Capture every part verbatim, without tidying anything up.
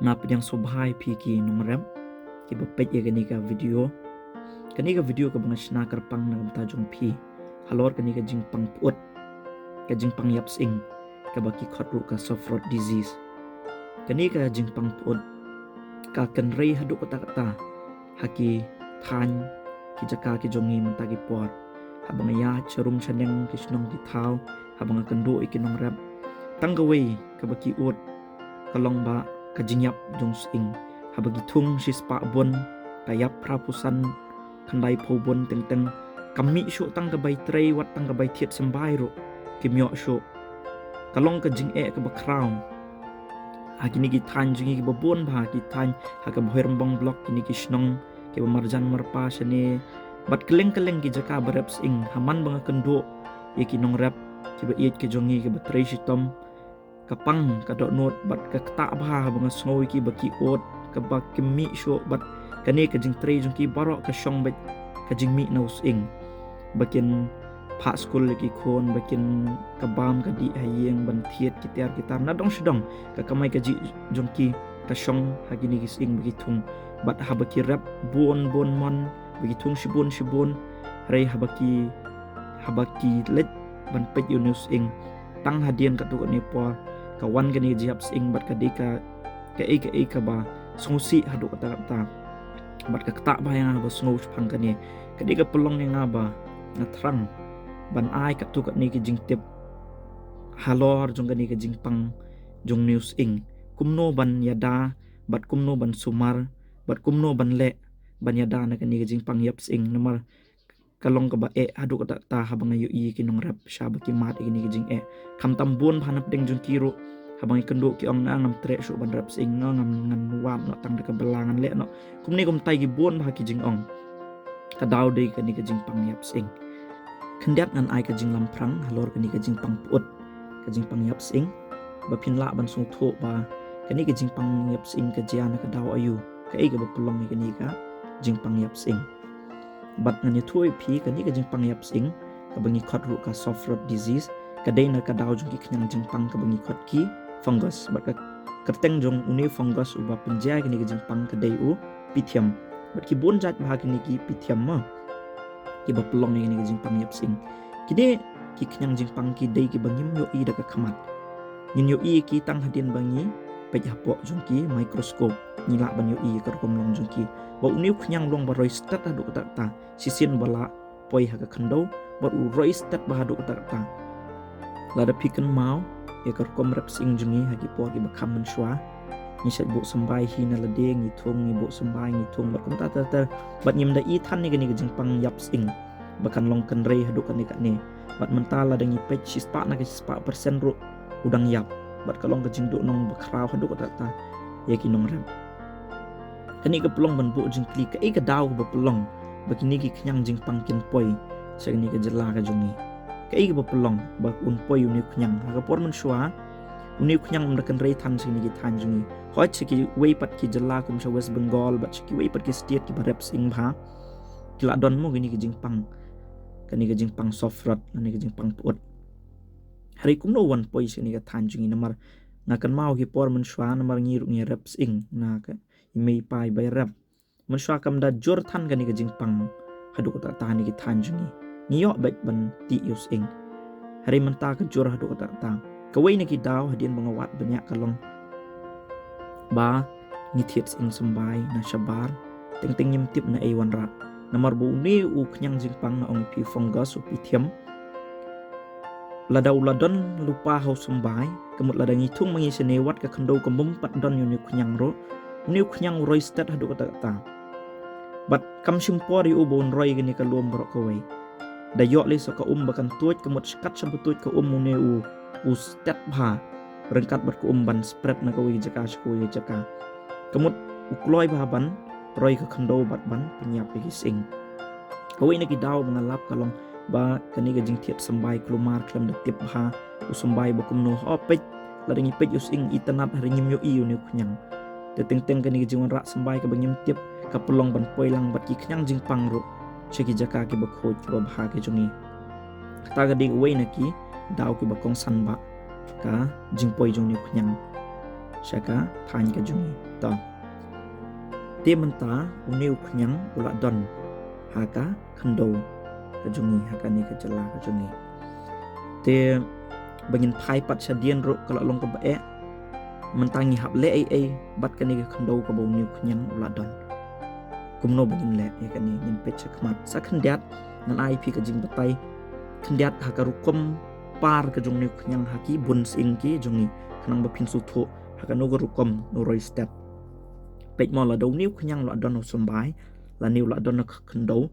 Nga pdiang sngewbha ïa phi ki nongrep kiba peit ïa kane ka video. Kane ka video kaba nga shna kyrpang na ka bynta jong phi halor kane ka jingpang pyut, ka jingpang ïap sying, kaba ki khot ruh ka soft rot disease. Kane ka jingpang pyut ka kynrei haduh katta katta ha ki thaiñ, ki jaka ki jong ngi mynta ki por. Haba nga ïaid sharum shaneng ki shnong ki thaw, haba nga kynduh ïa ki nongrep, tang kawei kaba ki ud ka long ba ka jingïap jong sying. Haba ki thung shispah bun, ka ïap phra phew san khyndai phew bun teng teng, kam mih shuh tang ka bai trei, wat tang ka bai thied symbai ruh kim ïoh shuh. Ka long ka jingeh kaba khraw ha kine ki thaiñ jong ngi kiba bun bha, ki thaiñ ha ka Bhoirymbong Block, kine ki shnong kiba marjan marpa shane bad kylleng kylleng ki jaka ba rep sying. Ha man ba nga kynduh ïa ki nongrep kiba ïeit ki jong ngi kiba trei shitom, ka pang ka dohnud bad ka ktah bha haba nga sngew ïa ki ba ki ud kaba kim mih shuh, bad kane ka jingtrei jong ki baroh ka shong beit ka jingmih na u sying. Ba kin phah skul ïa ki khun, ba kin ka bam ka dih ha ïing, ban thied ki tiar ki tar na dong sha dong. Ka kamai kajih jong ki ka shong ha kine ki sying ba ki thung. Bad haba ki rep bun bun mon, ba ki thung shibun shibun, hynrei haba ki, haba ki leit ban peit ïa une u sying, tang hadien katto katne por ka wan kane ka jingïap sying bad ka dei ka, kaei kaei kaba sngewsih haduh katta katta. Bad ka ktah bha ïa nga haba sngew shaphang kane. Ka dei ka pynlong ïa nga ba nga thrang ban ai katto katne ki jingtip halor jong kane ka jingpang jong une u sying, kumno ban ïada bad kumno ban sumar bad kumno ban leh ban ïada na kane ka jingpang ïap sying. Namar ka long kaba eh haduh katta katta haba nga ïohi ïa ki nongrep shaba ki mad ïa kine ki jingeh. Khamtam bun bha na pdeng jong ki ruh, haba nga kynduh ki ong, nga ngam treh shuh ban rep sying, nga ngam, ngan wad noh tang da ka bylla, ngan leh noh. Kumne kumtai ki bun bha ki jingong. Ka daw dei kane ka jingpang ïap sying. Khyndiat ngan ai ka jinglamphrang halor kane ka jingpang pyut, ka jingpang ïap sying, ba phin lah ban sngewthuh ba kane ka jingpang ïap sying ka jia na ka daw aïu, kaei kaba pynlong ïa kane ka jingpang ïap sying. Bad ngan ïathuh ïa phi, kane ka jingpang ïap sying kaba ngi khot ruh ka soft rot disease, ka dei na ka daw jong ki khñiang jingpang kaba ngi khot ki fungus. Bad ka kyrteng jong une u fungus uba pynjia ïa kane ka jingpang ka dei u pythium. Bad ki bun jait bha kine ki pythium ma, kiba pynlong ïa kane ka jingpang ïap sying. Kine ki khñiang jingpang ki dei kiba ngim ïohi da ka khmat. Ngin ïohi ïa ki tang hadien ba ngi peit hapoh jong ki microscope, ngi lah ban ïohi ïa ka rukom long jong ki. Ba une u khñiang u long ba roi stet haduh katta katta, shisien ba la poi ha ka khyndew, bad u roi stet bha haduh katta katta. Lada phi kynmaw ïa ka rukom rep sying jong ngi ha ki por kiba kham mynshuwa, ngi shait buh symbai hi na lade, ngi thung, ngi buh symbai, ngi thung, bad kumta ter ter, bad ngim da i than ïa kane ka jingpang ïap sying ba kan long kynrei haduh katne katne. Bad mynta lada ngi peit, shispah na ka shispah persen ruh u dang ïap. Bad ka long ka jingduhnong ba khraw haduh katta katta ïa ki nongrep. Kane ka pynlong ban buh jingkylli, kaei ka daw kaba pynlong ba kine ki khñiang jingpang kin poi sha kane ka jylla ka jong ngi? Kaei kaba pynlong ba un poi une u khñiang? Ha ka por mynshuwa une u khñiang um da kynrei than sha kine ki thaiñ jong ngi. Hooid, sha kiwei pat ki jylla kum sha West Bengal bad sha kiwei pat ki state kiba rep sying bha, ki la don mo kine ki jingpang, kane ka jingpang soft rot, kane ka jingpang pyut. Hynrei kumno wan poi sha kane ka thaiñ jong ngi? Namar nga kynmaw ki por mynshuwa, namar ngi ruh ngi rep sying na ka i mei i pa iba rep. Mynshuwa kam da jur than kane ka jingpang haduh katta katta ha kine ki thaiñ jong ngi. Ngi ïoh beit ban tih ïa u sying. Hynrei mynta ka jur haduh katta katta. Kawei na ki daw hadien ba nga wad bniah ka long ba ngi thied sying symbai na shabar, teng teng ngim tip naei wanrah. Namar ba une u khñiang jingpang, nga ong ïa phi, fungus, u pythium, lada u la don lypa ha u symbai, ka mut lada ngi thung ma ngi shane, wat ka khyndew kam bym pat don ïa une u khñiang ruh, une u khñiang u roi stet haduh katta katta. Bad kam shim por ïa u ba un roi kane ka lum baroh kawei. Da ïoh lei sa ka um ba kan tuid, ka mut kat shaba tuid ka um une u, u stet bha ryngkat bad ka um ban spread na kawei ka jaka sha kawei ka jaka. Ka mut u kloi bha ban roi ka khyndew bad ban pynïap ïa ki sying. Kawei na ki daw ba nga lap ka long ba kane ka jingthied symbai kulmar khlem da tip bha u symbai ba kumno. Hooid, peit, lada ngi peit ïa u sying itynnad, hynrei ngim ïohi ïa une u khñiang. Te teng teng kane ka jingwanrah symbai kaba ngim tip ka pynlong ban poi lang bad ki khñiang jingpang ruh sha ki jaka kiba khuid kiba bha ki jong ngi. Kata ka dei kawei na ki daw kiba kongsan bad ka jingpoi jong une u khñiang. sha ka thaiñ ka jong ngi. To, te mynta une u khñiang u la don ha ka khyndew ka jong ngi, ha kane ka jylla ka jong ngi. Te ba ngin phai pat shadien ruh ka la long kaba eh. Mynta ngi hap leh ei ei bad kane ka khyndew kaba une u khñiang u la don? Kumno ba ngin leh ïa kane? Ngin peit shakhmat. Sa khyndiat ngan ai phi ka jingbatai khyndiat ha ka rukom par ka jong une u khñiang ha ki bun sying ki jong ngi, khnang ba phin sngewthuh ha kano ka rukom u roi stet. Peit mo, lada une u khñiang u la don ha u symbai lane u la don ha ka khyndew,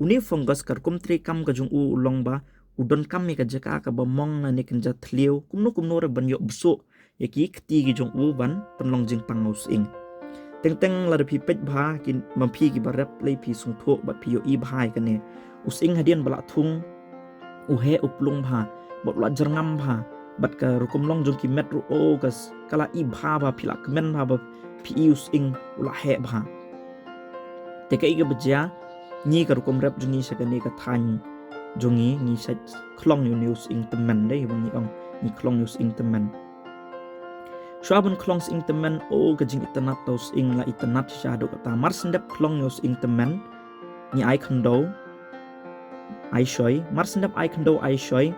une u fungus ka rukom treikam ka jong u u long ba u donkam ïa ka jaka kaba mong lane kynja thliew kumno kumno ruh ban ïoh bsuh ïa ki kti ki jong u ban pynlong jingpang ha u sying. Teng teng lada phi peit bha, ki ma phi kiba rep lei phi sngewthuh bad phi ïohi bha ïa kane. U sying hadien ba la thung u heh u plung bha bad u la jyrngam bha, bad ka rukom long jong ki met ruh, o, ka s-, ka la i bha bha, phi la kmen bha ba phi i u sying u la heh bha. Te kaei kaba jia? Ngi ka rukom rep jong ngi sha kane ka thaiñ jong ngi, ngi sa khlong ïa une u sying tymmen, dei ba ngi ong ngi khlong ïa u sying tymmen. Shuwa ban khlong sying tymmen, o, ka jingitynnad ta u sying la itynnad shisha haduh katta. Mar shen dep khlong ïa u sying tymmen, ngi ai khyndew ai shoi. Mar shen dep ai khyndew ai shoi,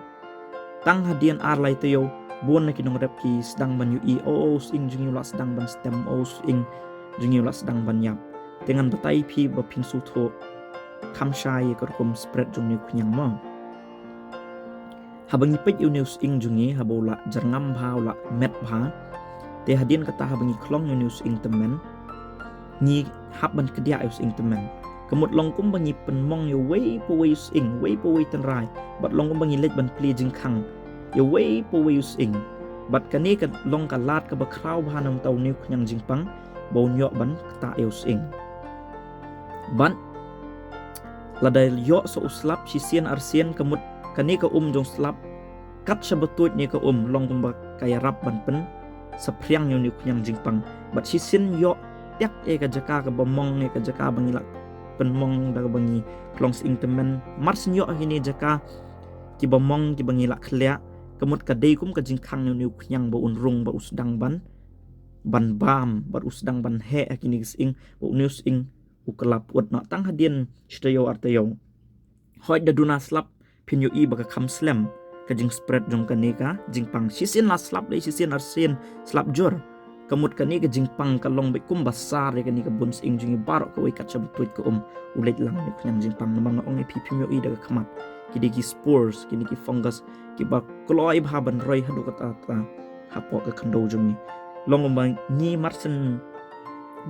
tang hadien ar lai taïew, bun na ki nongrep ki sdang ban ïohi, o, u sying jong ngi u la sdang ban stem, o, u sying jong ngi u la sdang ban ïap. Te ngan batai phi ba phin sngewthuh kham shai ïa ka rukom spread jong une u khñiang mo. Haba ngi peit ïa une u sying jong ngi, haba u la jyrngam bha, u la met bha, te hadien kata haba ngi khlong ïa une u sying tymmen, ngi hap ban kdiah ïa u sying tymmen. Ka mut long kumba ngi pynmong ïa uwei pa uwei u sying, uwei pa uwei tynrai, bad long kumba ngi leit ban plie jingkhang ïa uwei pa uwei u sying. Bad kane ka long ka lad kaba khraw bha na bynta une u khñiang jingpang ba un ïoh ban ktah ïa u sying. Bad lada ïoh sa u slap shisien arsien, ka mut kane ka um jong u slap kat shaba tuid ne ka um, long kumba ka ïarap ban pynsaphriang ïa une u khñiang jingpang. Bad shisien ïoh tiak ïa ka jaka kaba mong, ïa ka jaka ba ngi la pynmong da kaba ngi khlong sying tymmen. Mar shen ïoh ha kine jaka kiba mong kiba ngi la khlieh, ka mut ka dei kum ka jingkhang ïa une u khñiang ba un rung, ba u sdang ban, ban bam, bad u sdang ban heh ha kine ki sying, ba une u sying u kylla pyut noh tang hadien shi taïew ar taïew. Hooid, da duna slap phin ïohi ba ka kham slem ka jingspread jong kane ka jingpang. Shisien la slap, lei shisien arsien slap jur. Ka mut kane ka jingpang ka long beit kumba sar ïa kane ka bun sying jong ngi baroh kawei kat shaba tuid ka um, u leit lang une u khñiang jingpang. Namar nga ong ïa phi, phim ïohi da ka khmat, ki dei ki spores, kine ki fungus kiba kloi bha ban roi haduh katta katta hapoh ka khyndew jong ngi. Long kumba ngi mar shen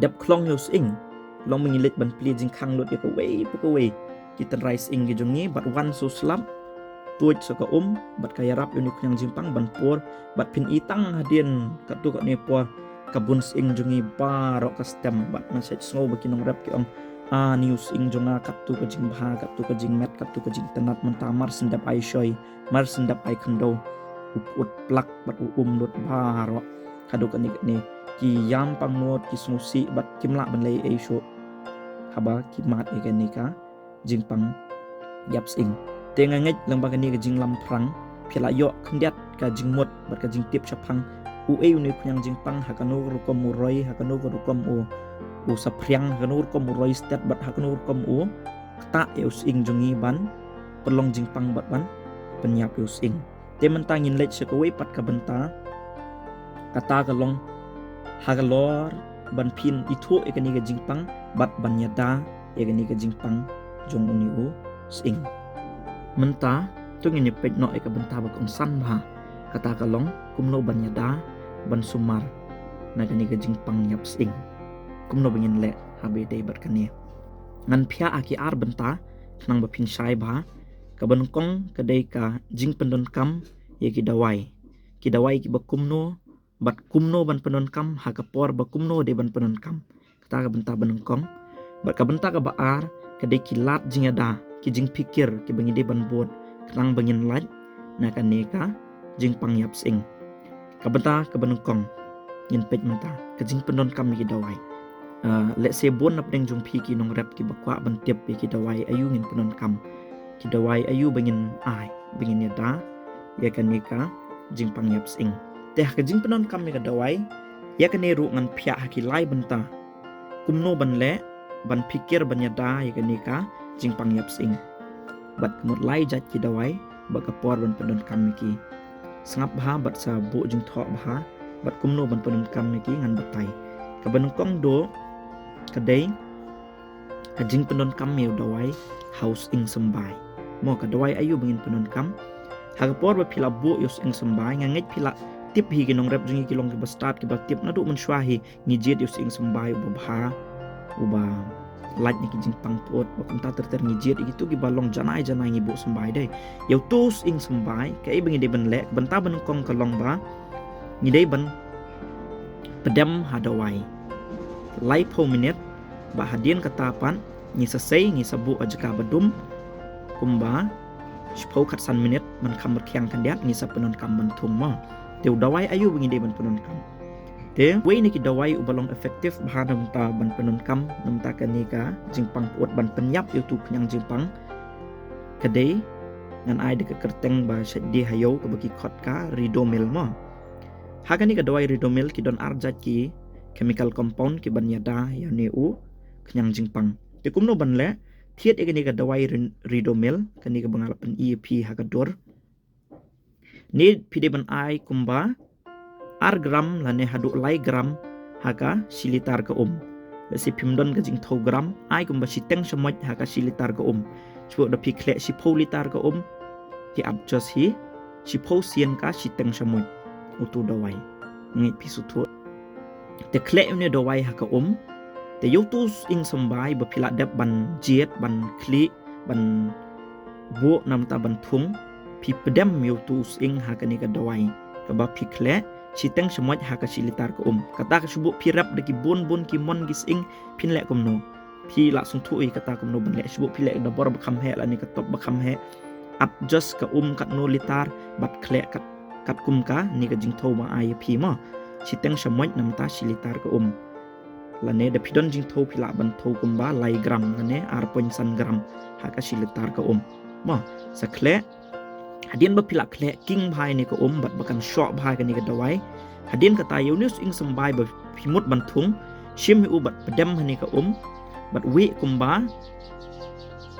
dep khlong ïa u sying, long ba ngi leit ban plie jingkhang lut ïa kawei pa kawei ki tynrai sying ki jong ngi, bad wan sa u slap, tuid sa ka um, bad ka ïarap ïa une u khñiang jingpang ban pur. Bad phin i tang hadien katto katne por, ka bun sying jong ngi baroh ka stem, bad nga sngewsih ba ki nongrep ki ong, a, une u sying jong nga katto ka jingbha, katto ka jingmet, katto ka jingitynnad, mynta mar shen dep ai shoi, mar shen dep ai khyndew, u pyut plak bad u um lut baroh. Haduh katne katne ki ïam pangnud, ki sngewsih bad kim lah ban leh ei ei shuh haba ki mad ïa kane ka jingpang ïap sying. Te nga ngeit lyngba kane ka jinglam phrang, phi la ïoh khyndiat ka jingmut bad ka jingtip shaphang uei une u khñiang jingpang, ha kano ka rukom u roi, ha kano ka rukom u, u saphriang, ha kano ka rukom u roi stet, bad ha kano ka rukom u ktah ïa u sying jong ngi ban pynlong jingpang bad ban pynïap ïa u sying. Te mynta ngin leit sha kawei pat ka bynta, kata ka long halor ban phin ithuh ïa kane ka jingpang bad ban ïada ïa kane ka jingpang jong une u sying. Mynta to ngin ïa peit noh ïa ka bynta ba kongsan bha, kata ka long kumno ban ïada ban sumar na kane ka jingpang ïap sying. Kumno ba ngin leh haba ïadei bad kane? Ngan phiah ha ki ar bynta khnang ba phin shai bha. Kaba nyngkong ka dei ka jingpyndonkam ïa ki dawai. Ki dawai kiba kumno bad kumno ban pyndonkam, ha ka por ba kumno dei ban pyndonkam. Kata ka bynta ba nyngkong. Bad ka bynta kaba ar ka dei ki lad jingïada, ki jingpyrkhat kiba ngi dei ban bud khnang ba ngin lait na kane ka jingpang ïap sying. Ka bynta kaba nyngkong, ngin peit mynta ka jingpyndonkam ïa ki dawai. Ah, lehse bun na pdeng jong phi ki nongrep kiba kwah ban tip ïa ki dawai aïu ngin pyndonkam, ki dawai aïu ba ngin ai ba ngin ïada ïa kane ka jingpang ïap sying. Te ha ka jingpyndonkam ïa ka dawai, Ïa kane ruh ngan phiah ha ki lai bynta kumno ban leh ban pyrkhat ban ïada ïa kane ka jingpang ïap sying. Bad ka mut lai jait ki dawai bad ka por ban pyndonkam ïa ki. Sngap bha bad sa buh jingthoh bha bad kumno ban pyndonkam ïa ki ngan batai. Kaba nyngkong duh ka dei ka jingpyndonkam ïa u dawai ha u sying symbai. Mo, ka dawai aïu ba ngin pyndonkam? Ha ka por ba phi la buh ïa u sying symbai, nga ngeit phi la tip hi, ki nongrep jong ngi ki long kiba stad kiba tip naduh mynshuwa hi. Ngi jied ïa u sying symbai uba bha, uba lait na ki jingpang pyut, bad kumta ter ter ngi jied ïa kitu kiba long janai janai ngi buh symbai de. Ïa utu u sying symbai kaei ba ngi dei ban leh? Bynta ba nyngkong ka long ba ngi dei ban pdem ha dawai laiphew minit, bad hadien kata pat ngi sa sei, ngi sa buh ha jaka ba dum kumba shiphew khatsan minit, man kham rkhiang khyndiat ngi sa pyndonkam ban thung, mo. Te u dawai aïu ba ngi dei ban pyndonkam? Te wei na ki dawai uba long effective bha na bynta ban pyndonkam na bynta kane ka jingpang pyut ban pynïap ïa utu u khñiang jingpang ka dei, ngan ai da ka kyrteng ba shait die ha ïew kaba ki khot ka Ridomil, mo. Ha kane ka dawai Ridomil ki don ar jait ki chemical compound kiban ïada ïa une u khñiang jingpang. Te kumno ban leh? Thied ïa kane ka dawai Ri-, Ridomil, kane kaba nga la pyni ïa phi ha ka dur. Ni phi dei ban ai kumba ar gram lane haduh lai gram ha ka shi litar ka um. Lehse phim don ka jingthew gram, ai kumba shiteng shamoit ha ka shi litar ka um. Shu da phi khleh shiphew litar ka um, ki adjust hi shiphew sien ka shiteng shamoit utu dawai. Ngi phi sngewthuh. Te khleh une dawai ha ka um. Te ïa utu u sying symbai ba phi la dep ban jied, ban khlieh, ban buh na bynta ban thung, phi pdem ïa utu u sying ha kane ka dawai kaba phi khleh shiteng shamoit ha ka shi litar ka um. Kata ka shu buh phi rep da ki bun bun ki mon ki sying, phin leh kumno? Phi la sngewthuh ïa kata kumno ban leh. Shu buh phi leh da bor ba kham heh lane ka top ba kham heh. Adjust ka um katno litar bad khleh kat, katkum kane ka jingthew ba ai ïa phi, mo. Shiteng shamoit na bynta shi litar ka um. Lane da phi don jingthew phi lah ban thew kumba lai gram lane ar point san gram ha ka shi litar ka um, mo. Sa khleh, hadien ba phi la khleh king bha ïa kane ka um bad ba kan shoh bha ïa kane ka dawai, hadien kata ïa une u sying symbai ba phi mut ban thung, shim ïa u bad pdem ha kane ka um bad wieh kumba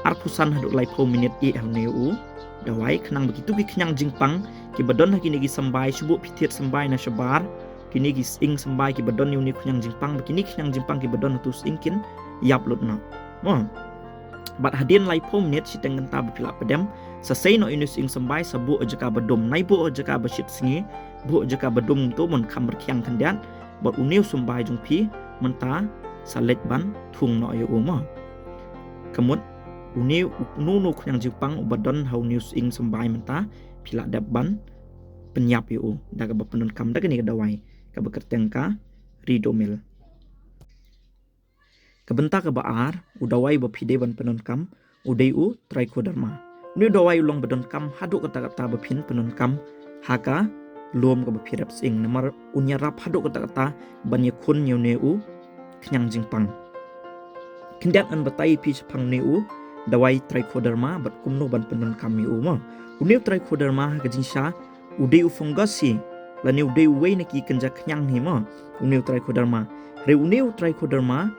arphew san haduh laiphew minit ïa une u dawai, khnang ba kitu ki khñiang jingpang kiba don ha kine ki symbai, shu buh phi thied symbai na shabar, kine ki sying symbai kiba don ïa une u khñiang jingpang, ba kine ki khñiang jingpang kiba don ha utu u sying kin ïap lut noh, mo. Bad hadien laiphew minit shiteng kynta ba phi lah pdem, sa sei noh ïa une u sying symbai, sa buh ha jaka ba dum. Nai buh ha jaka ba shit sngi, buh ha jaka ba dum, to mon kham rkhiang khyndiat. Bad une u symbai jong phi mynta sa leit ban thung noh ïa u, mo. Ka mut une u, uno uno u khñiang jingpang uba don ha une u sying symbai mynta phi lah dep ban pynïap ïa u da kaba pyndonkam da kane ka dawai kaba kyrteng ka Ridomil. Ka bynta kaba ar, u dawai ba phi dei ban pyndonkam u dei u trichoderma. Une u dawai u long ba donkam haduh katta katta ba phin pyndonkam ha ka lum kaba phi rep sying, namar un ïarap haduh katta katta ban ïakhun ïa une u khñiang jingpang. Khyndiat ngan batai ïa phi shaphang une u dawai trichoderma bad kumno ban pyndonkam ïa u, mo. Une u trichoderma ha ka jingshisha u dei u fungus hi, lane u dei uwei na ki kynja khñiang hi, mo, une u trichoderma. Hynrei une u trichoderma,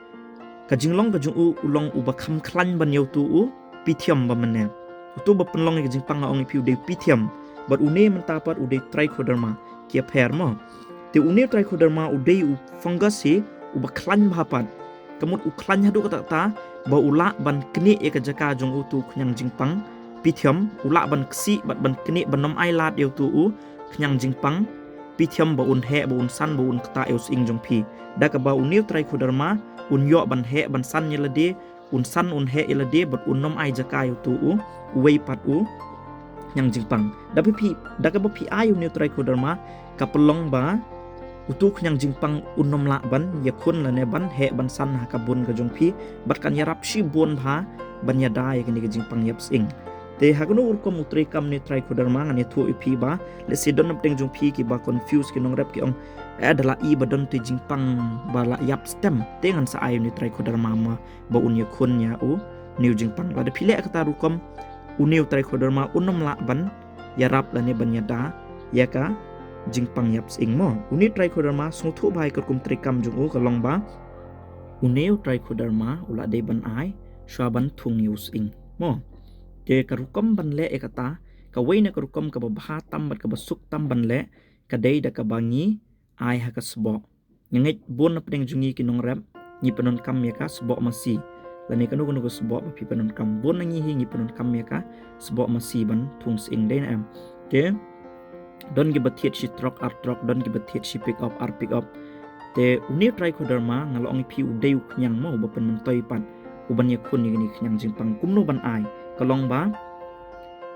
ka jinglong ka jong u u long uba kham khlaiñ ban ïa utu u pythium ba mynne. Utu ba pynlong ïa ka jingpang nga ong ïa phi u dei u pythium, bad une mynta pat u dei trichoderma, ki ïapher, mo. Te une u trichoderma u dei u fungus hi uba khlaiñ bha pat. Ka mut u khlaiñ haduh katta katta ba u lah ban knieh ïa ka jaka jong utu u khñiang jingpang pythium, u lah ban ksih bad ban knieh ban nym ai lad ïa utu u khñiang jingpang pythium ba un heh, ba un san, ba un ktah ïa u sying jong phi. Da kaba une u trichoderma un ïoh ban heh ban san ïa lade, un san un heh ïa lade bad un nym ai jaka ïa utu u, uwei pat u khñiang jingpang. Da phi, da kaba phi ai une u trichoderma, ka pynlong ba utu u khñiang jingpang un nym lah ban ïakhun lane ban heh ban san ha ka bun ka jong phi, bad kan ïarap shibun bha ban ïada ïa kane ka jingpang ïap sying. Te ha kano rukom u treikam une u trichoderma, ngan ïathuh ïa phi ba lehse don na pdeng jong phi kiba confuse, ki nongrep ki ong, eh, da la i ba don te jingpang ba la ïap stem, te ngan sa ai une u trichoderma ma ba un ïakhun ïa une u jingpang. Lada phi leh kata rukom, une u trichoderma un nym lah ban ïarap lane ban ïada ïa ka jingpang ïap sying mo. Une u trichoderma sngewthuh bha ïa ka rukom treikam jong u ka long ba une u trichoderma u la dei ban ai shuwa ban thung ïa u sying mo. Te ka rukom ban leh ïa kata, kawei na ka rukom kaba bha tam bad kaba suk tam ban leh ka dei da kaba ngi ai ha ka sboh. Nga ngeit bun na pdeng jong ngi ki nongrep ngi pyndonkam ïa ka sboh masi. Lane kano kano ka sboh ba phi pyndonkam, bun na ngi hi ngi pyndonkam ïa ka sboh masi ban thung sying, dei ne em? Te don kiba thied shi trok ar trok, don kiba thied shi pick up ar pick up. Te une u trichoderma nga la ong ïa phi u dei u khñiang mo uba pynmyntoi pat, uban ïakhun ïa kane ka khñiang jingpang. Kumno ban ai? Ka long ba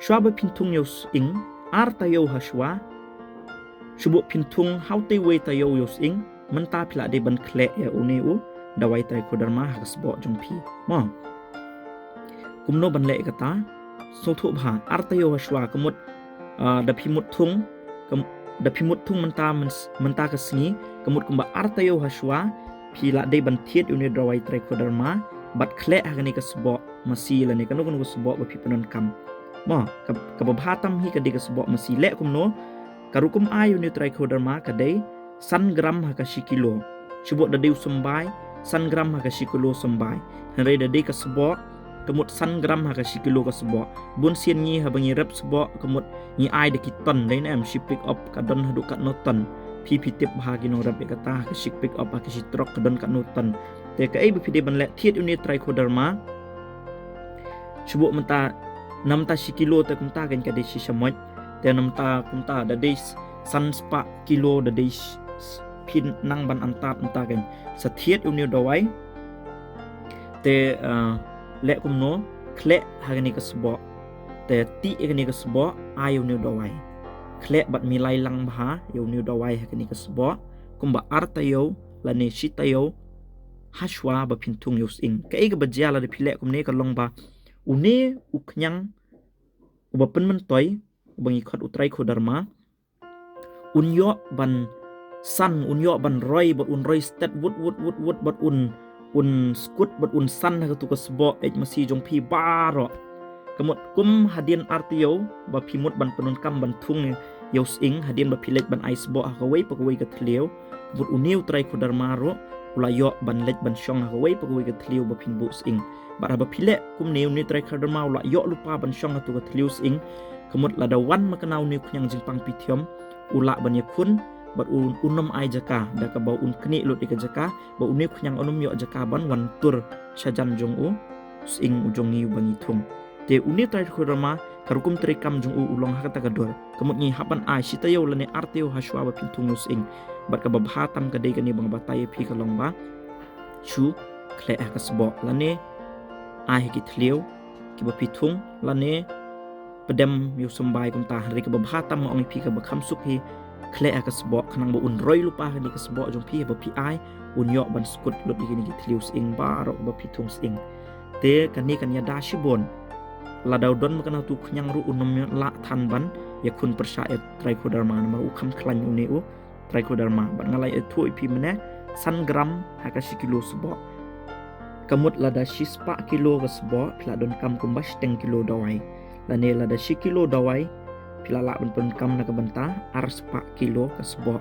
shuwa ba phin thung ïa u sying, ar taïew ha shuwa, shu buh phin thung ha utei uwei taïew ïa u sying, mynta phi la dei ban khleh ïa une u dawai trichoderma ha ka sboh jong phi mo. Kumno ban leh ïa kata? Sngewthuh bha, ar taïew ha shuwa, ka mut, ah, da phi mut thung, ka m-, da phi mut thung mynta, myn-, mynta ka sngi, ka mut kumba ar taïew ha shuwa phi la dei ban thied ïa une u dawai trichoderma bad khleh ha kane ka sboh masi lane kano kano ka sboh ba phi pyndonkam mo. Ka, kaba bha tam hi ka dei ka sboh masi. Leh kumno? Ka rukom ai ïa une u trichoderma ka dei san gram ha ka shi kilo. Shu buh da dei u symbai, san gram ha ka shi kilo symbai. Hynrei da dei ka sboh, ka mut san gram ha ka shi kilo ka sboh. Bun sien ngi haba ngi rep sboh, ka mut ngi ai da ki ton, dei ne em? Shi pick up ka don haduh katno ton? Phi, phi tip bha ki nongrep ïa kata, ha ka shi pick up, ha ka shi trok ka don katno ton? Te kaei ba phi dei ban leh? Thied une u trichoderma, shu buh mynta, na mynta shi kilo te kumta kan ka dei shi shamoit. Te na mynta kumta da dei s-, san spah kilo da dei s-, s-, phin nang ban antad mynta kan. Sa thied une u dawai. Te, ah, leh kumno? Khleh ha kane ka sboh. Te tih ïa kane ka sboh, ai une u dawai. Khleh bad milai lang bha ïa une u dawai ha kane ka sboh kumba ar taïew lane shi taïew ha shuwa ba phin thung ïa u sying. Kaei kaba jia lada phi leh kumne ka long ba une u khñiang uba pynmyntoi, uba ngi khot u trichoderma, un ïoh ban san, un ïoh ban roi, bad un roi stet wut wut wut wut, bad un, un skut, bad un san ha katu ka sboh eit masi jong phi baroh. Ka mut kum hadien ar taïew ba phi mut ban pyndonkam ban thung ïa u sying, hadien ba phi leit ban ai sboh ha kawei pa kawei ka thliew, bad une u trichoderma ruh u la ïoh ban leit ban shong ha kawei pa kawei ka thliew ba phin buh sying. Bad haba phi leh kumne, une u trichoderma u la ïoh lypa ban shong ha katu ka thliew sying. Ka mut lada wan makna une u khñiang jingpang pythiom, u lah ban ïakhun bad un, un ym ai jaka, da kaba un knieh lut ïa ka jaka, ba une u khñiang un ym ïoh jaka ban wan tur shajan jong u sying u jong ngi uba ngi thung. Te une u trichoderma, ka rukom treikam jong u u long ha kata ka dur. Ka mut ngi hap ban ai shi taïew lane ar taïew ha shuwa ba phin thung ïa u sying. Bad kaba bha tam ka dei kane ba nga batai ïa phi ka long ba shu khleh ha ka sboh lane ai ha ki thliew kiba phi thung lane pdem ïa u symbai kumta. Hynrei kaba bha tam nga ong ïa phi kaba kham suk hi, khleh ha ka sboh khnang ba un roi lypa ha kane ka sboh jong phi, haba phi ai un ïoh ban skut lut ïa kine ki thliew sying baroh ba phi thung sying. Te kane kan ïada shibun. Lada u don makna utu u khñiang ruh un ym lah than ban ïakhun pyrshah ïa u trichoderma namar u kham khlaiñ une u trichoderma. Bad nga la ïathuh ïa phi mynne, san gram ha ka shi kilo sboh. Ka mut lada shi spah kilo ka sboh, phi la donkam kumba shiteng kilo dawai. Lane lada shi kilo dawai, phi la lah ban pyndonkam na ka bynta ar spah kilo ka sboh.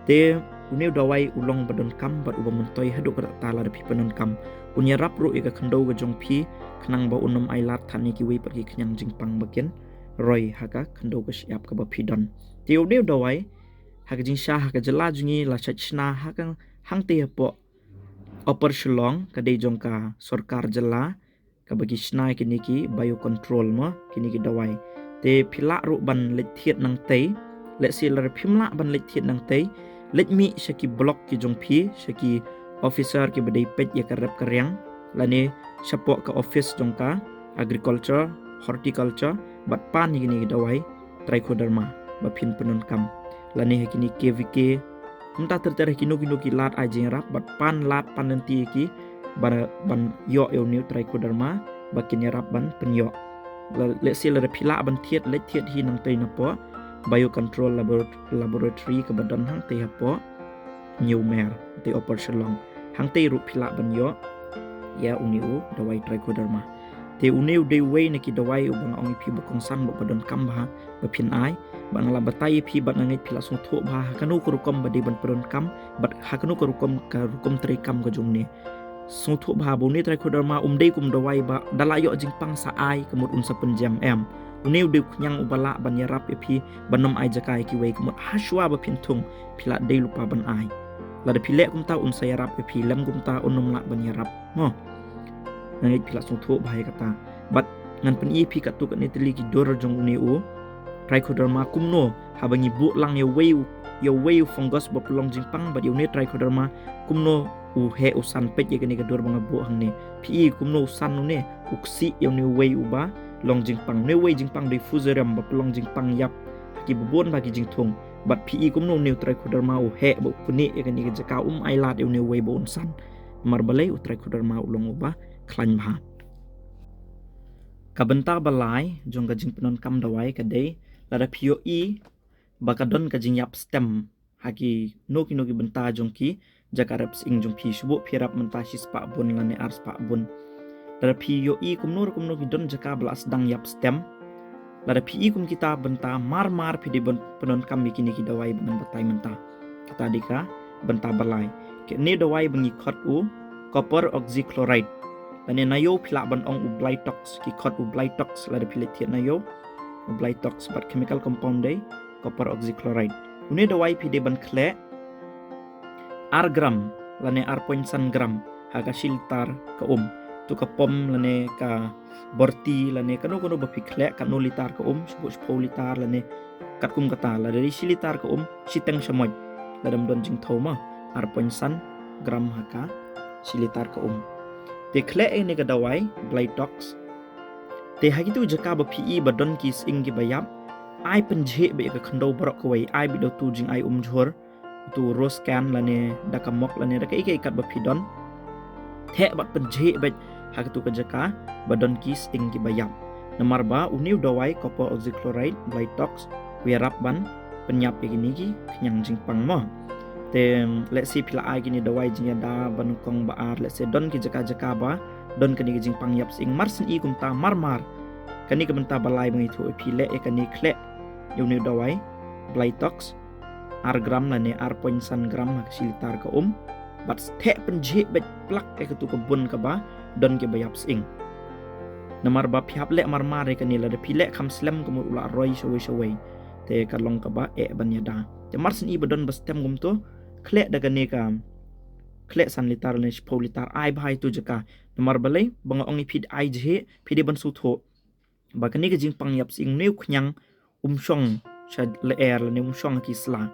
Te une u dawai u long ba donkam bad uba myntoi haduh katta lada phi pyndonkam. Un ïarap ruh ïa ka khyndew ka jong phi khnang ba un ym ailad than ïa kiwei pat ki khñiang jingpang ba kin roi ha ka khyndew ka shyiap kaba phi don. Te une u dawai ha ka jingshisha ha ka jylla jong ngi la shait shna ha ka hangtei hapoh Upper Shillong, ka dei jong ka sorkar jylla, kaba ki shna ïa kine ki biocontrol mo, kine ki dawai. Te phi lah ruh ban leit thied nangtei, lehse lada phim lah ban leit thied nangtei, leit mih sha ki block ki jong phi, sha ki officer kiba dei peit ïa ka rep ka riang, lane shapoh ka office jong ka agriculture, horticulture, bad pan ïa kine ki dawai trichoderma ba phin pyndonkam. Lane ha kine K V K, kumta ter ter ha kino kino ki lad ai jingïarap, bad pan lad pan lynti ïa ki, ban, ban ïoh ïa une u trichoderma ba kin ïarap ban pynïoh. La, lehse lada phi lah ban thied, leit thied hi nangtei napoh biocontrol labor-, laboratory kaba don hangtei hapoh Hynñiewmer, hangtei Upper Shillong. Hangtei ruh phi lah ban ïoh ïa une u dawai trichoderma. Te une u dei uwei na ki dawai uba nga ong ïa phi ba kongsan bad ba donkam bha ba phin ai. Bad nga la batai ïa phi bad nga ngeit phi la sngewthuh bha ha kano ka rukom ba dei ban pyndonkam bad ha kano ka rukom, ka rukom treikam ka jong une. Sngewthuh bha ba une trichoderma um dei kum dawai ba da la ïoh jingpang sa ai ka mut un sa pynjem, em. Une u dei u khñiang uba lah ban ïarap ïa phi ban ym ai jaka ïa kiwei ka mut hashwa ba phin thung phi la dei lypa ban ai. Lada phi leh kumta un sa ïarap ïa phi, lem kumta un ym lah ban ïarap. Mo. Nga ngeit phi la sngewthuh bha ïa kata. Bad ngan pyni ïa phi katto katne tylli ki dur jong une u trichoderma kumno haba ngi buh lang ïa uwei u, ïa uwei u fungus ba pynlong jingpang bad ïa une trichoderma kumno u heh u san. Peit ïa kane ka dur ba nga buh hangne. Phi i kumno u san une, u ksih ïa une uwei uba long jingpang. Une uwei jingpang dei fusarium ba pynlong jingpang ïap ha kiba bun ba ki jingthung. Bad phi i kumno une u trichoderma u heh ba u knieh ïa kane ka jaka, um ailad ïa une uwei ba un san. Namar balei? U trichoderma u long uba khlaiñ bha. Ka bynta ba lai jong ka jingpyndonkam dawai ka dei lada phi ïohi ba ka don ka jingïap stem ha kino kino ki bynta jong ki jaka rep sying jong phi. Shu buh phi rep mynta shispah bun lane arspah bun. Lada phi ïohi kumno re kumno ki don jaka ba la sdang ïap stem, lada phi i kum kita bynta, mar mar phi dei ban pyndonkam ïa kine ki dawai ba ngan batai mynta. Kata dei ka bynta ba lai. Kine dawai ba ngi khot u copper oxychloride. Lane na ïew phi lah ban ong u Blytox, ki khot u Blytox lada phi leit thied na ïew. U Blytox bad chemical compound dei copper oxychloride. Une dawai phi dei ban khleh ar gram lane ar point san gram ha ka shi litar ka um. To ka pom lane ka borti lane kano kano ba phi khleh, katno litar ka um, shiphew, shiphew litar lane katkum kata. Lada dei shi litar ka um, shiteng shamoit, lada ym don jingthew, ma, ar point san gram ha ka shi litar ka um. Te khleh ïa kane ka dawai Blytox. Te ha kitu jaka ba phi i ba don ki sying kiba ïap, ai pynjhieh beit ïa ka khyndew baroh kawei, ai beit da utu jingai umjhur, utu Roscan lane da ka mok lane da kaei kaei kat ba phi don. Theh bad pynjhieh beit ha katu ka jaka ba don ki sying kiba ïap. Namar ba une u dawai copper oxychloride, Blytox, u ïarap ban pynïap ïa kine ki khñiang jingpang, mo. Te lehse phi la ai kine dawai jingïada ba nyngkong ba ar, lehse don ki jaka jaka ba don kane ka jingpang ïap sying, mar shen i kumta mar mar. Kane ka bynta ba lai ba ngi ïathuh ïa phi, leh ïa kane, khleh ïa une u dawai Blytox ar gram lane ar point san gram ha ka shi litar ka um. Bad theh pynjhieh beit plak ïa katu ka bun kaba don kiba ïap sying. Namar ba phi hap leh mar mar ïa kane, lada phi leh kham slem ka mut u la roi shawei shawei. Te ka long kaba eh ban ïada. Te mar shen i ba don ba stem kumto, khleh da kane ka, khleh san litar lane shiphew litar, ai bha ïa tu jaka. Namar balei? Ba nga ong ïa phi, ai jhieh, phi dei ban sngewthuh ba kane ka jingpang ïap sying, une u khñiang um shong sha lyer lane um shong ha ki sla.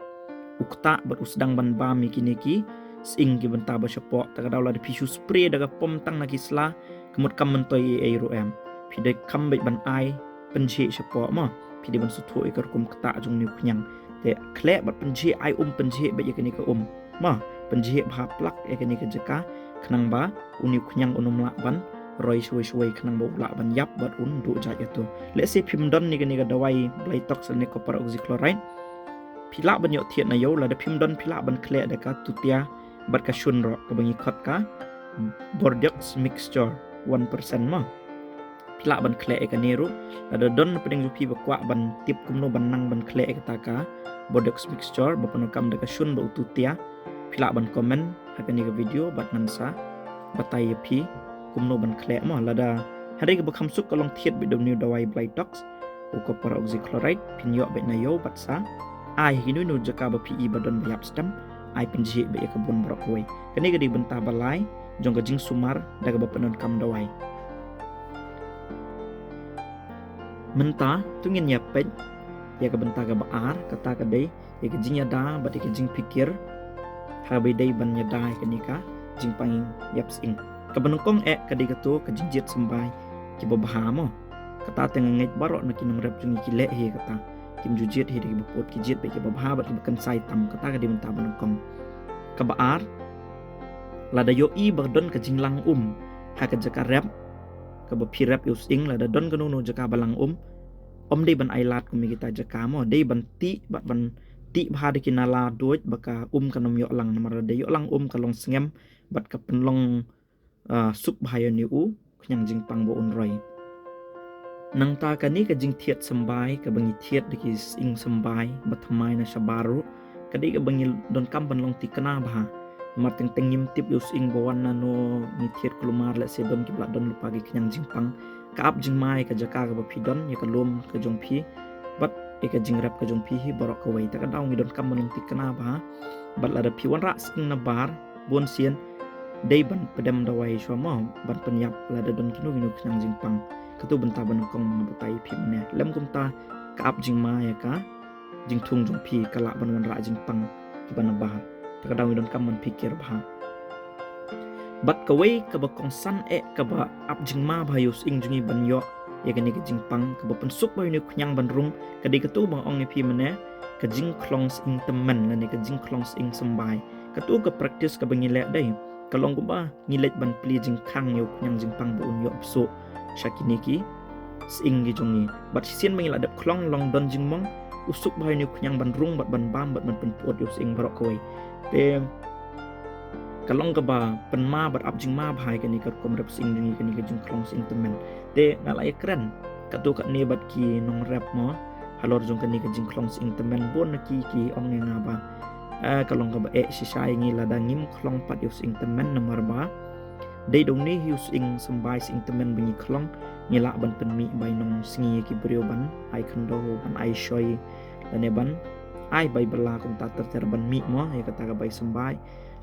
U ktah bad u sdang ban bam ïa kine ki sying ki bynta ba shapoh. Ta ka daw lada phi shu spray da ka pom tang na ki sla, ka mut kam myntoi ei ei ruh, em. Phi dei kham beit ban ai pynjhieh shapoh, mo. Phi dei ban sngewthuh ïa ka rukom ktah jong une u khñiang. Te khleh bad pynjhieh, ai um pynjhieh beit ïa kane ka um, mo. Pynjhieh bha plak ïa kane ka jaka khnang ba une u khñiang un ym lah ban roi shawei shawei, khnang ba u lah ban ïap bad un duh jait ïa tu. Lehse phim don ïa kane ka dawai Blytox lane copper oxychloride, phi lah ban ïoh thied na ïew. Lada phim don, phi lah ban khleh da ka tutia bad ka shun ruh, kaba ngi khot ka Bordeaux mixture one percent, mo. Phi lah ban khleh ïa kane ruh. Lada don na pdeng jong phi ba kwah ban tip kumno ban nang ban khleh ïa kata ka Bordeaux mixture ba pyndonkam da ka shun bad u tutia, phi lah ban comment ha kane ka video bad ngan sa batai ïa phi kumno ban khleh, mo. Lada hynrei kaba kham suk ka long thied beit da une u dawai Blytox, u copper oxychloride, phin ïoh beit na ïew bad sa ai ha kino kino jaka ba phi i ba don ba ïap stem, ai pynjhieh beit ïa ka bun baroh kawei. Kane ka dei bynta ba lai jong ka jingsumar da kaba pyndonkam dawai. Mynta to ngin ïa peit ïa ka bynta kaba ar, kata ka dei ïa ka jingïada bad ïa ka jingpikir ha kaba ïadei ban ïada ïa kane ka jingpang ïap sying. Kaba nyngkong eh ka dei kato ka jingjied symbai kiba bha, mo. Kata te nga ngeit baroh na ki nongrep jong ngi ki leh hi kata. Kim ju jied hi da kiba pud, ki jied beit kiba bha bad kiba kynsai tam. Kata ka dei bynta ba nyngkong. Kaba ar, lada ïohi ba don ka jinglang um ha ka jaka rep kaba phi rep ïa u sying, lada don kano kano jaka ba lang um, ym dei ban ailad kum ïa kita jaka, mo. Dei ban tih bad ban tih bha da ki nala duid ba ka um kan ym ïoh lang, namar lada ïoh lang um ka long sngem bad ka pynlong, ah, suk bha ïa une u khñiang jingpang ba un roi. Nangta kane ka jingthied symbai kaba ngi thied da ki sying symbai ba thymmai na shabar ruh, ka dei kaba ngi donkam ban long thikna bha. Namar teng teng ngim tip ïa u sying ba wan nano, ngi thied kulmar, lehse don kiba la don lypa ki khñiang jingpang. Ka ap jingma ïa ka jaka kaba phi don, ïa ka lum ka jong phi bad ïa ka jingrep ka jong phi hi baroh kawei. Ta ka daw ngi donkam ban long thikna bha. Bad lada phi wanrah sying nabar, bun sien dei ban pdem dawai shuwa mo, ban pynïap lada don kino kino khñiang jingpang. Katu bynta ba nyngkong nga batai phi mynne. Lem kumta, ka ap jingma ïa ka jingthung jong phi, ka lah ban wanrah jingpang kiba nabar. Ta ka daw ngi donkam ban pyrkhat bha. Bad kawei kaba kongsan eh kaba ap jingma bha ïa u sying jong ngi ban ïoh ïa kane ka jingpang, kaba pynsuk bha ïa une u khñiang ban rung, ka dei katu ba nga ong ïa phi mynne, ka jingkhlong sying tymmen lane ka jingkhlong sying symbai. Katu ka practice kaba ngi leh dei, ka long kumba ngi leit ban plie jingkhang ïa u khñiang jingpang ba un ïoh bsuh sha kine ki sying ki jong ngi. Bad shisien ba ngi la dep khlong, long don jingmong, u suk bha ïa une u khñiang ban rung bad ban bam bad ban pynpyut ïa u sying baroh kawei. Te ka long kaba pynma bad ap jingma bha ïa kane ka rukom rep sying jong ngi, kane ka jingkhlong sying tymmen. Te nga la ïakren katto katne bad ki nongrep mo halor jong kane ka jingkhlong sying tymmen, bun na ki ki ong ïa nga ba, eh, ka long kaba eh shisha ïa ngi lada ngim khlong pat ïa u sying tymmen, namar ba dei da une hi u sying symbai sying tymmen ba ngi khlong, ngi lah ban pynmih bai nongsngi ïa ki briew ban ai khyndew, ban ai shoi, lane ban ai bai bylla kumta ter ter ban mih mo ïa kata ka bai symbai.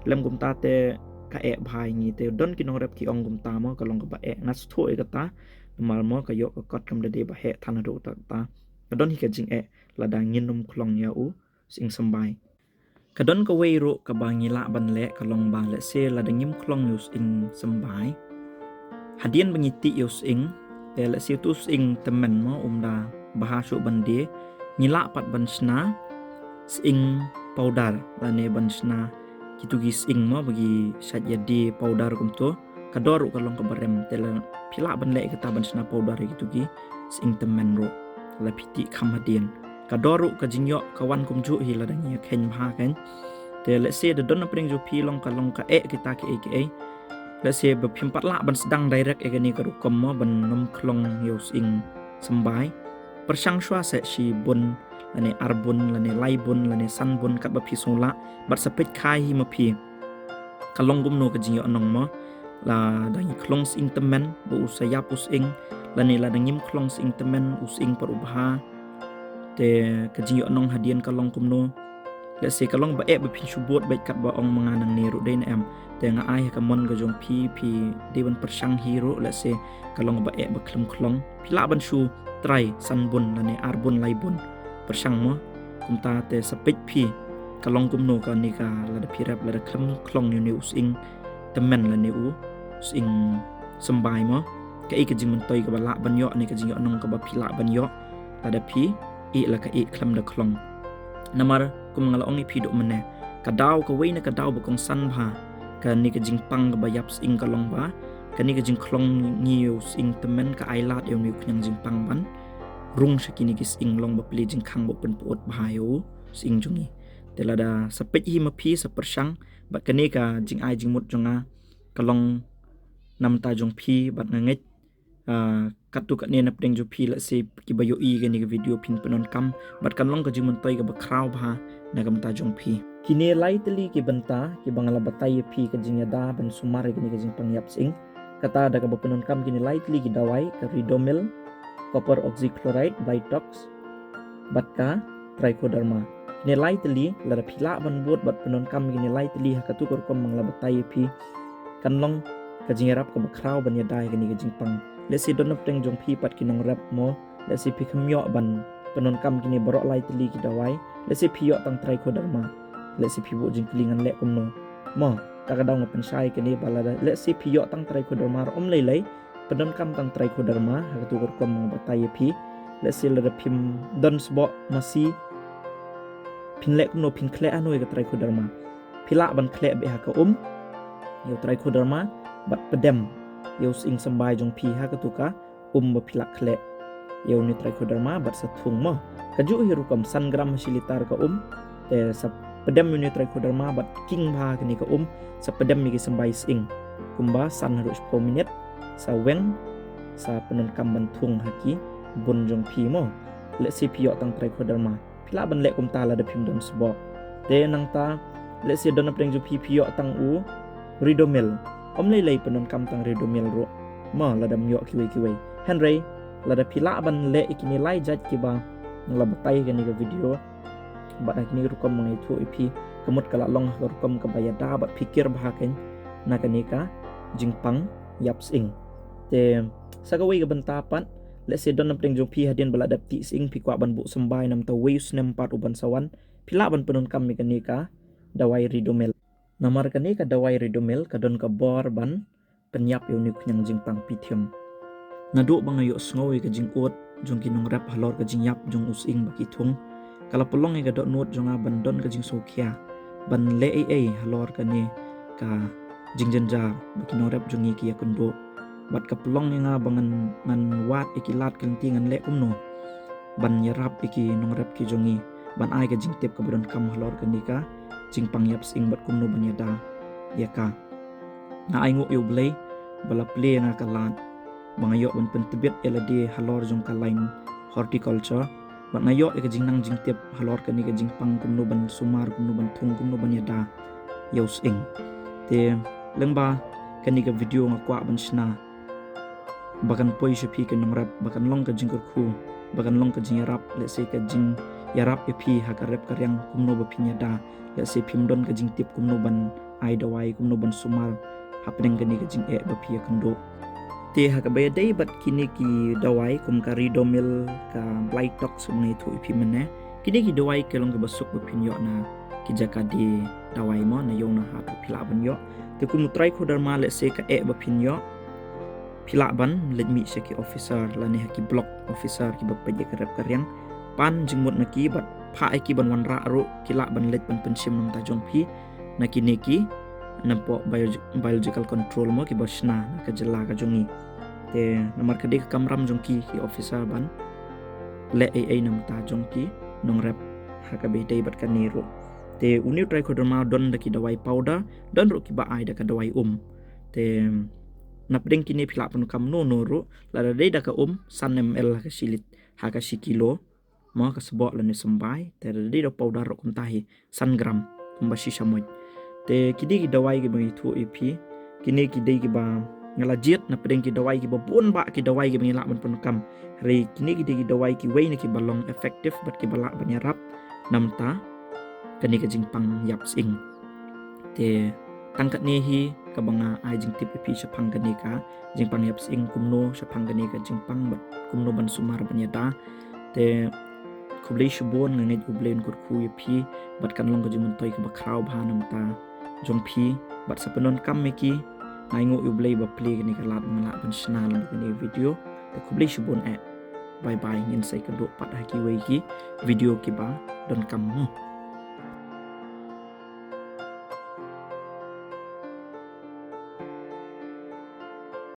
Lem kumta te ka eh bha ïa ngi, te don ki nongrep ki ong kumta mo, ka long kaba eh, nga sngewthuh ïa kata. Namar mo ka ïoh ka kot kam da dei ba heh than haduh katta katta. Ka don hi ka jingeh lada ngin ym khlong ïa u sying symbai. Ka don kawei ruh kaba ngi lah ban leh, ka long ba lehse lada ngim khlong ïa u sying symbai, hadien ba ngi tih ïa u sying, te lehse utu u sying tymmen mo um da bha shuh ban die, ngi lah pat ban shna sying powder lane ban shna kitu ki sying mo ba ki shait ïadie powder kumto. Ka dor ruh ka long kaba rem, te lada phi lah ban leh kata ban shna powder ïa kitu ki sying tymmen ruh lada phi tih kham hadien. Ka dor ruh ka jingïoh ka wan kumjuh hi lada ngi ïa kheiñ bha kheiñ. Te lehse da don na pdeng jong phi long ka long ka eh kita kiei kiei. Lehse ba phim pat lah ban sdang direct ïa kane ka rukom mo ban ym khlong ïa u sying symbai. Pyrshang shuwa seh shi bun lane ar bun lane lai bun lane san bun katba phi sngewlah, bad sa peit kha hi ma phi ka long kumno ka jingïohnong mo. Lada ngi khlong sying tymmen ba u sa ïap u sying, lane lada ngim khlong sying tymmen u sying pat u bha, te ka jingïohnong hadien ka long kumno. Lehse ka long ba eh ba phin shu bud beit katba ong ma nga nangne ruh, dei ne em? Te nga ai ha ka mon ka jong phi, phi dei ban pyrshang hi ruh, lehse ka long ba eh ba khlem khlong, phi lah ban shu try san bun lane ar bun lai bun. Pyrshang mo. Kumta te sa peit phi ka long kumno kane ka, lada phi rep lada khlem khlong ïa une u sying tymmen lane u sying symbai mo. Kaei ka jingmyntoi kaba lah ban ïoh ne ka jingïohnong kaba phi lah ban ïoh lada phi ïeh la ka ïeh khlem da khlong. Namar kum nga la ong ïa phi haduh mynne, ka daw kawei na ka daw ba kongsan bha kane ka jingpang kaba ïap sying ka long ba kane ka jingkhlong ngi ïa u sying tymmen ka ai lad ïa une u khñiang jingpang ban rung sha kine ki sying, long ba plie jingkhang ba pynpyut bha ïa u sying jong ngi. Te lada sa peit hi ma phi, sa pyrshang, bad kane ka jingai jingmut jong nga ka long na bynta jong phi, bad nga ngeit, ah, katto katne na pdeng jong phi, lehse kiba ïohi kane ka video phin pyndonkam, bad kan long ka jingmyntoi kaba khraw bha na ka bynta jong phi. Kine lai tylli ki bynta kiba nga la batai ïa phi ka jingïada ban sumar ïa kane ka jingpang ïap sying. Kata da kaba pyndonkam kine lai tylli ki dawai, ka Ridomil, copper oxychloride, Vitox, bad ka Trichoderma. Kine lai tylli, lada phi lah ban bud bad pyndonkam kine lai tylli ha katu ka rukom ba nga la batai ïa phi, kan long ka jingïarap kaba khraw ban ïada ïa kane ka jingpang. Lehse don na pdeng jong phi pat ki nongrep mo, lehse phi khlem ïoh ban pyndonkam kine baroh lai tylli ki dawai, lehse phi ïoh tang Trichoderma, lehse phi buh jingkylli ngan leh kumno. Mo, ta ka daw nga pynshai kane ba lada lehse phi ïoh tang Trichoderma ruh ym lei lei, pyndonkam tang Trichoderma ha katu ka rukom ba nga batai ïa phi. Lehse lada phim don sboh masi, phin leh kumno, phin khleh hano ïa ka Trichoderma? Phi lah ban khleh beit ha ka um ïa u Trichoderma bad pdem ïa u sying symbai jong phi ha katu ka um ba phi lah khleh ïa une u Trichoderma bad sa thung mo. Kajuh hi rukom, san gram ha shi litar ka um. Te sa pdem ïa une u Trichoderma bad king bha kane ka um, sa pdem ïa ki symbai sying kumba san haduh shiphew minit, sa weng, sa pyndonkam ban thung ha ki bun jong phi mo. Lehse phi ïoh tang trichoderma, phi lah ban leh kumta lada phim don sboh. Te nangta lehse don napdeng jong phi phi ïoh tang u rhedomel. Ym lei lei pyndonkam tang rhedomel ruh mo lada ym ïoh kiwei kiwei. Hynrei lada phi lah ban leh ïa kine lai jait kiba nga la batai ha kane ka video, bad ha kine rukom ba nga ïathuh ïa phi, ka mut ka la long ha ka rukom kaba ïada bad phikir bha kein na kane ka jingpang ïap sying. Te sa kawei ka bynta pat, lehse don napdeng jong phi hadien ba la dep tih sying phi kwah ban buh symbai namar ta wei u snem pat u ban sa wan, phi lah ban pyndonkam ïa kane ka dawai rhedomel. Namar kane ka dawai rhedomel ka don ka bor ban pynïap ïa une u khñiang jingpang pythium. Naduh ba nga ïohsngew ïa ka jingud jong ki nongrep halor ka jingïap jong u sying ba ki thung, ka la pynlong ïa ka dohnud jong nga ban don ka jingsngewkhia ban leh ei ei halor kane ka jingjynjar ba ki nongrep jong ngi ki ïakynduh. Bad ka pynlong ïa nga ba ngan, ngan wad ïa ki lad ki lynti ngan leh kumno ban ïarap ïa ki nongrep ki jong ngi, ban ai ka jingtip kaba donkam halor kane ka jingpang ïap sying bad kumno ban ïada ïa ka. Nga ainguh ïa U Blei ba la plie ïa nga ka lad ba nga ïoh ban pyntbit ïa lade halor jong ka line horticulture, bad nga ïoh ïa ka jingnang jingtip halor kane ka jingpang, kumno ban sumar, kumno ban thung, kumno ban ïada ïa u sying. Te lyngba kane ka video nga kwah ban shna ba kan poi sha phi ki nongrep, ba kan long ka jingkyrkhu, ba kan long ka jingïarap, lehse ka jingïarap ïa phi ha ka rep ka riang kumno ba phin ïada, lehse phim don ka jingtip kumno ban ai dawai, kumno ban sumar hapdeng kane ka jingeh ba phi ïakynduh. Te ha kaba ïadei bad kine ki dawai kum ka rhedomel, ka Blitox ba nga ïathuh ïa phi mynne, kine ki dawai ki long kiba suk ba phin ïoh na ki jaka die dawai mo, na ïew na hat phi lah ban ïoh. Te kum u trichoderma lehse ka eh ba phin ïoh, phi lah ban leit mih sha ki officer lane ha ki block officer kiba peit ïa ka rep ka riang, pan jingmut na ki bad phah ïa ki ban wanrah ruh, ki lah ban leit ban pynshim na ka bynta jong phi na kine ki, napoh biologi-, biological control mo kiba shna na ka jylla ka jong ngi. Te namar ka dei ka kamram jong ki, ki officer ban leh ei ei na ka bynta jong ki nongrep ha kaba ïadei bad kane ruh. Te une u trichoderma don da ki dawai powder, don ruh kiba ai da ka dawai um. Te napdeng kine phi lah pyndonkam no no ruh, lada dei da ka um san ml ha ka shi lit, ha ka shi kilo mo ka sboh lane symbai. Te lada dei da powder ruh kumta hi, san gram, kumba shi shamoit. Te ki dei ki dawai kiba nga ïathuh ïa phi, kine ki dei kiba nga la jied napdeng ki dawai kiba bun bah ki dawai kiba ngi lah ban pyndonkam. Hynrei kine ki dei ki dawai kiwei na kiba long effective bad kiba lah ban ïarap na ka bynta kane ka jingpang ïap sying. Te tang katne hi kaba nga ai jingtip ïa phi shaphang kane ka jingpang ïap sying, kumno shaphang kane ka jingpang bad kumno ban sumar ban ïada. Te khublei shibun, nga ngeit U Blei un kyrkhu ïa phi bad kan long ka jingmyntoi kaba khraw bha na ka bynta jong phi bad sa pyndonkam ïa ki. Nga ainguh ïa U Blei ba plie kane ka lad ba nga lah ban shna lang kane ka video. Te khublei shibun eh. Bye bye, ngin sa ïakynduh pat ha kiwei ki video kiba donkam mo.